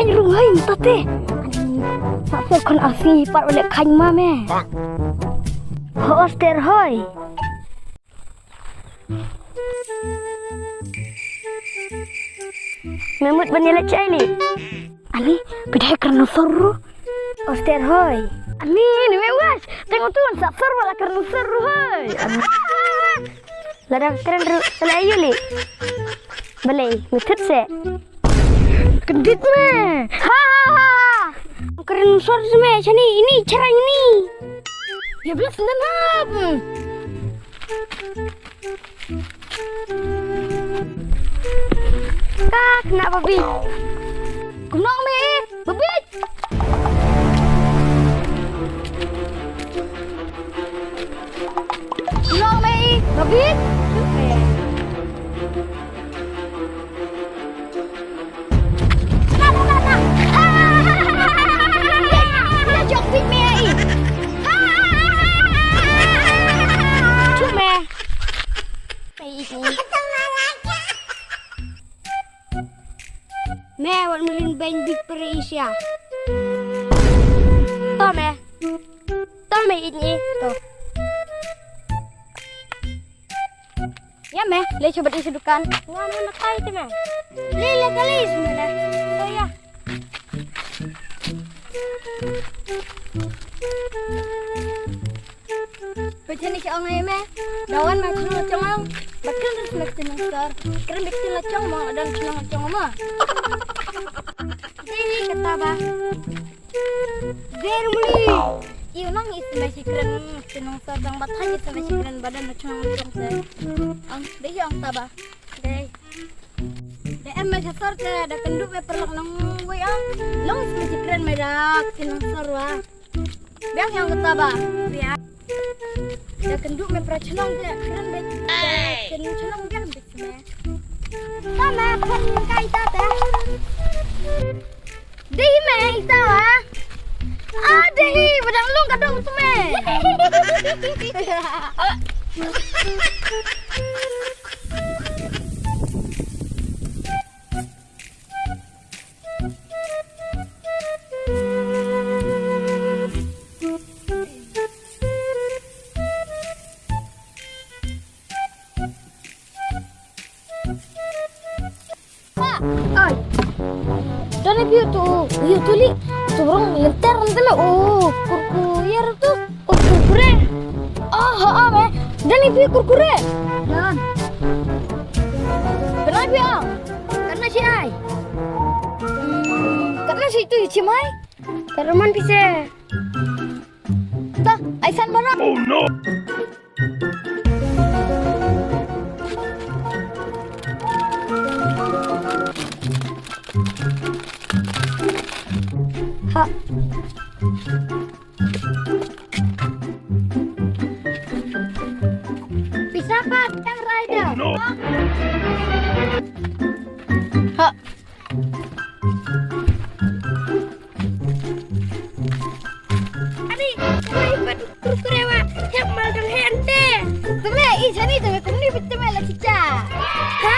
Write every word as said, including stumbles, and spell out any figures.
Rung hoi mynta te. Sa sor khun asi pat wale khain ma me. Ho oster hoi. Me mut ban ïaleit shaei li? Ani, phi dei kren sor ru. Oster hoi. Ani, ni me was. Tengok tu sa sor wala kren sor ru hoi. Ani. Lada kren ru, sa la ayu li. Balei, me thut se. Kyndit me. Ha ha ha. Kren sor me shane ini charang ini. Ya belas dan hap. Ka kena babi. Kumno me eh, babi. Kumno me eh, babi. Me wat mlien beiñ bit pyrshah. To me. To me ïeit ni. To. Ïa me, leit sha bad ïa sha dukan. Nga me matai te me. Leit leit kali sha me da. To ïa. Pynthani sha ong ïa me. Da wan ma chnong chnong ong. Ba kren rus me chnong sor. Kren bit chnong chnong mo, don chnong chnong mo. Dei kata ba. Ber muli. Iu nang is me sikren, sinong sa dang bat hai is me sikren badan na chong chong se. Ang dei ang taba. Dei. Dei em me sasar te da kendu me perlak nang wei ang. Long is me sikren me da sinong sarwa. Biang yang taba. Biang. Da kendu me pra chnong te kren be. Chnong chnong biang be me. Ta me pon kai ta te. Dei me ita ha. Ah, dei, badang long ka dong tu me. Ai. Dane bi tu, yu tu li. Tu brong lenter nte me. Oh, kurku yer tu. Oh, kurkure. Ah, ha, ah, me. Dane bi kurkure. Dan. Kenapa ya? Karena si ai. Hmm, karena si itu si mai. Karena man pise. Dah, aisan mana? Oh no. Ha. Pisa pa yang rider. Ha. Ani, kami pat kurkure wa, hep mal dang hente. Teme, i sani teme, kumni bit teme la chicha. Ha?